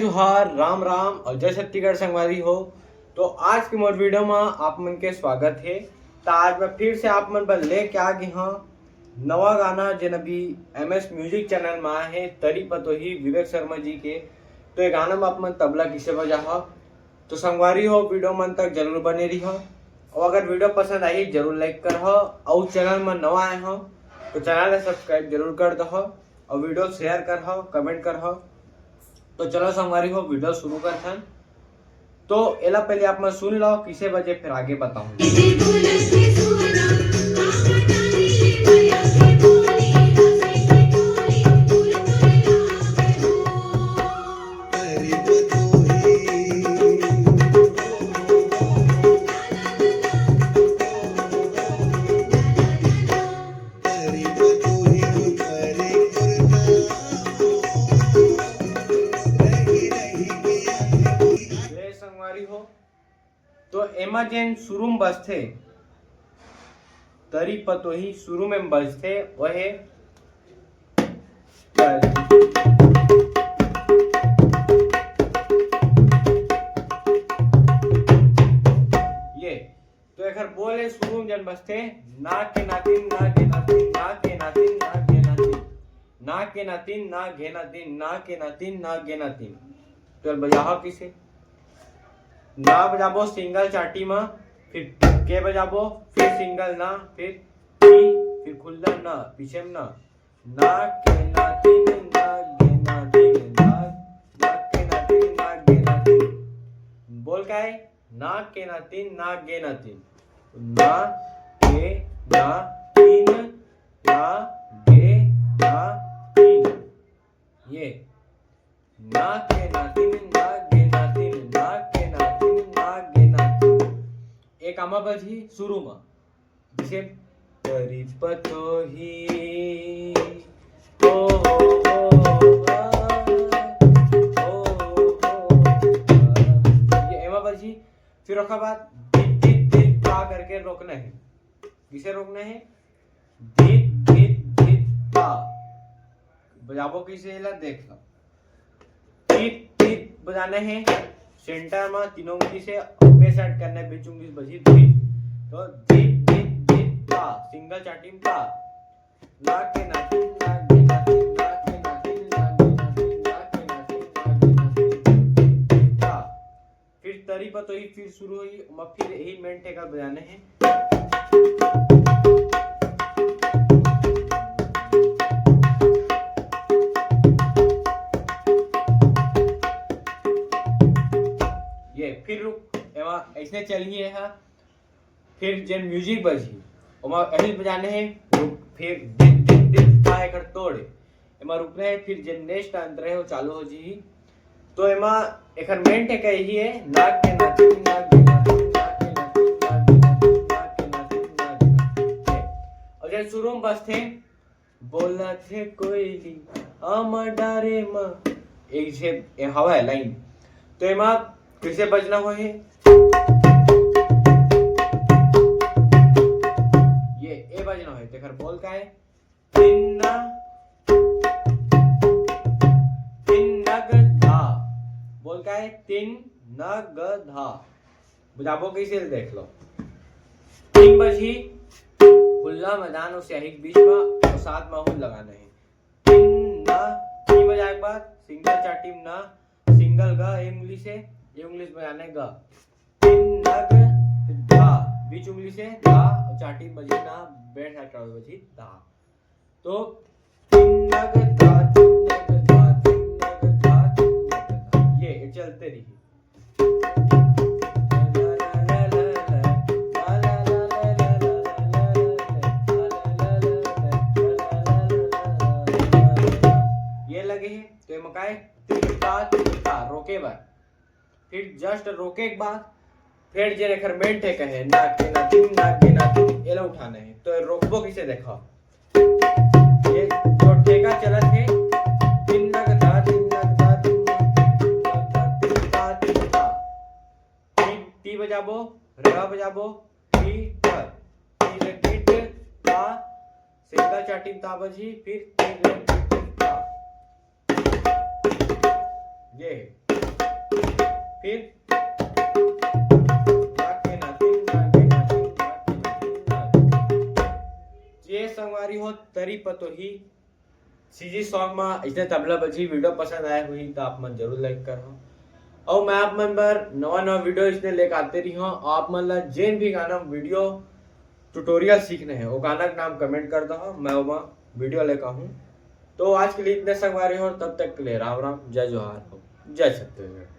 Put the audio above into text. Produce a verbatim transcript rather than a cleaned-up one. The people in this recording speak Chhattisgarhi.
जोहार, राम राम और जय छत्तीसगढ़ संगवारी हो। तो आज के मोर वीडियो में आप मन के स्वागत है। तो आज मैं फिर से आप मन बर लेके आ गए हूँ नवा गाना, जेन अभी एम एस म्यूजिक चैनल में आए है, तरी पतोही विवेक शर्मा जी के। तो ये गाना में आप मन तबला किसे बजा हो। तो संगवारी हो, वीडियो मन तक जरूर बने रही हो। और अगर वीडियो पसंद आई, जरूर लाइक कर हो। और चैनल में नवा आए हो तो चैनल ला सब्सक्राइब जरूर कर दो हो। और वीडियो शेयर कर हो, कमेंट कर हो। तो चलो संगवारी हो, वीडियो शुरू करथन। तो एला पहले आप मन सुन लो किसे बजे, फिर आगे बताऊं। ले संगवारी हो, तो एमा जेन शुरू में बजथे, तरी पतोही शुरू में बजथे, वहे तरी। ये तो एकर बोल है शुरू में जन बजथे, ना के नातिन, ना के नातिन, ना के नातिन, ना के नातिन, ना के नातिन, ना के नातिन, ना के नातिन, ना के नातिन। तो बजाहा किसे? ना बजाबो सिंगल चाटी मा, फिर के बजाबो, फिर सिंगल ना, फिर टी, फिर खुल्ला ना, पीछे में ना। ना के नातिन, ना गे नातिन, ना, ना के नातिन, ना गे नातिन। बोल का है? ना के नातिन, ना गे नातिन। ना के नातिन, ना गे नातिन। ये ना के नातिन, ना गे नातिन, ना के नातिन, ना गे नातिन। एक आमा बजही शुरू मा, जैसे तरी पतोही, ओ हो हो, आ, ओ हो हो, आ। ये एमा बजही। फिर ओकर बाद दित, दित, दित, ता करके रोकना है। किसे रोकना है? दित, दित, दित, ता। बजाबो किसे, एला देख लो। टिप टिप बजाना है सेंटर में, तीनों उंगली से। पे सेट करना है, बीच उंगली से बजी टिप। तो टिप टिप टिप ता, सिंगल चाटी में ता। ना के नातिन, ना गे नातिन, ना के नातिन, ना गे नातिन, ना के नातिन, ना गे नातिन, ना गे नातिन, ता। फिर तरी पतोही फिर शुरू होई, ओमा फिर यही मेन ठेका बजाने हैं। ये फिर रुक, एमा ऐसने चलिए हा। फिर जेन म्यूजिक बजही, ओमा यही बजाने हैं। रुक, फिर दित, दित, दित, ता एकर तोड़े। एमा रुकना है, फिर जेन नेक्स्ट अंतरा है, वो चालू हो जी। तो एमा एकर मेन ठेका यही है, ना के नातिन, ना गे नातिन, ना के नातिन, ना गे नातिन, ना के नातिन, ना गे नातिन। और जेन शुरू में बजथे, बोलथे कोयली आमा डारे मा, एक से ए हवा है लाइन। तो एमा कैसे बजना होए? ये ए बजना होए, तेकर बोल का है? तिन ना, तिन नग धा। बोल का है? तिन नग धा। बजाबो कैसे, देख लो। तीन बजी, खुला मैदान और स्याही के बीच में, और साथ में हुन लगाना है। तीन ना, तीन बजाए के बाद सिंगल चाटी में ना, सिंगल गा, एक उंगली से, एक उंगली से बजाना है गा। तीन नग धा, बीच उंगली से धा, और चाटी बजी ना, बैठ साइड बजी धा। तो तीन नग धा, तीन नग धा, तीन नग धा, तीन नग धा। ये, ये चलते रही। ये लगे है, तो ये मकाए तिरका रोके बर। फिर जस्ट रोके के बाद फिर जे एकर मेन ठेका है, ना के ना तीन, ना के ना तीन, एला उठाना है। तो रोकबो किसे, देखो, ये जो ठेका चलत है, तीन ना के धा, तीन ना के धा, तीन ना के धा, तीन ना के धा, तीन ना के धा। फिर टी बजाबो, र बजाबो, टी, ट, टी रे टी ट, ता, सिंगल चाटी ता बजी, फिर टी रे टी ट, ता। ये है। फिर ना के ना तीन, ना के ना तीन, ना के ना तीन, ना के। ये संगवारी हो तरी पतोही सीजी सॉन्ग में इसने तबला बजी। वीडियो पसंद आए हुई तो आप मन जरूर लाइक करो। और मैं आप मन बर नवा नवा वीडियो इसने लेकर आते रही हूँ। आप मन ला जेन भी गाना वीडियो ट्यूटोरियल सीखने हैं, वो गाना का नाम कमेंट कर दो, मैं वहाँ वीडियो लेकर हूँ। तो आज के लिए इतने संगवारी हो, तब तक के लिए राम राम, जय जोहार, जय छत्तीसगढ़।